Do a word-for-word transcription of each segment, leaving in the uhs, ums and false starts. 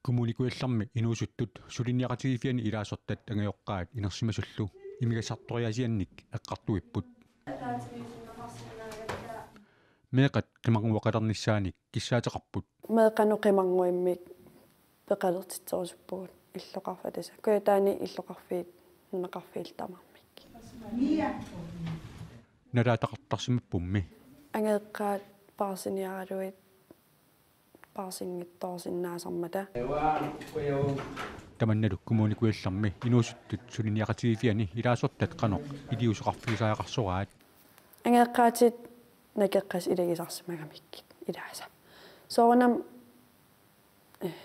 Kommune Kujallermi inuusuttut suliniaqatigiiffianni ilaasortat angajoqqaat inersimasullu imigassartoriaasiannik eqqartuipput. Meeqqat qimarnguaqalernissaanik kissaateqarput. Meeqqanut qimarnguimmik peqalertitserusuppugut illoqarfik tassa. Kujataani illoqarfiit nunaqarfiillu tamarmik. Nalaataqartarsimappummi. Angajoqqaat paarsiniaraluit paarsinngitsoorsinnaasarmata. Tamannalu Kommune Kujallermi inuusuttut suliniaqatigiiffianni ilaasortat qanoq iliuuseqarfigisariaqarsoraat. Angajoqqaatit nakeqqassat ilagisarsimagamikkit ilaasa. Soorunami, eh,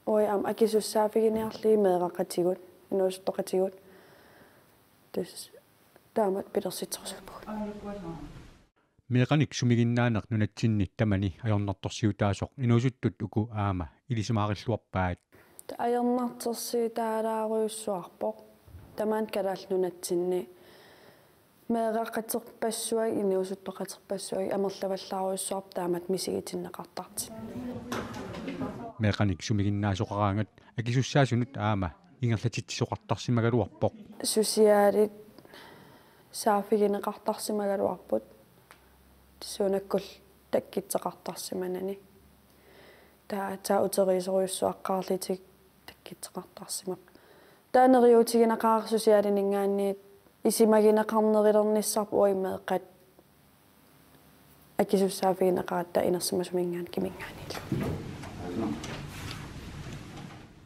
uagut aamma akisussaaffiginiarlugit meeraqatigut, inuusuttoqatigut. Tassa taamatut pilersitserusuppugut. Meeqqanik sumiginnaaneq nunatsinni tamani ajornartorsiutaasoq inuusuttut uku aamma ilisimaarilluarpaat. Ajornartorsiutaalaarujussuarpoq. Tamanna Kalaallit Nunatsinni meeraqaterpassuit, inuusuttoqaterpassuit amerlavallaarujussuarput taamatut misigitinneqartartut. Meeqqanik sumiginnaasoqaraangat akisussaasunut aamma ingerlatitsisoqartarsimagaluarpoq. Socialit saaffigineqartarsimagaluarput. Suunakkullu takkuttoqartarsimanani. Taava aatsaat uteriisorujussuaqqaarlutik takkuttoqartarsimapput. Taava neriuutigineqareersoq socialininngaanniit isumagineqarnerulernissarput uagut meeqqat akisussaaffigineqaratta inersimasuminngaanniit kiminngaanniillu.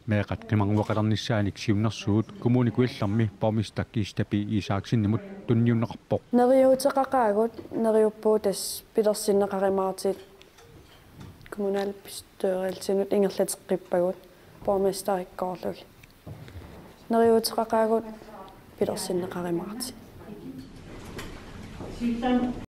Meeqqat qimarnguaqalernissaanik siunnersuut Kommune Kujallermi borgmester Kirsti B. Isaksenimut tunniunneqarpoq. Neriuuteqaqaagut, neriuppugut tassa pilersinneqarumaartut kommunalbestyrelsinut ingerlateqqippagut borgmesterikkoorlugit. Neriuuteqaqaagut pilersinneqarumaartut.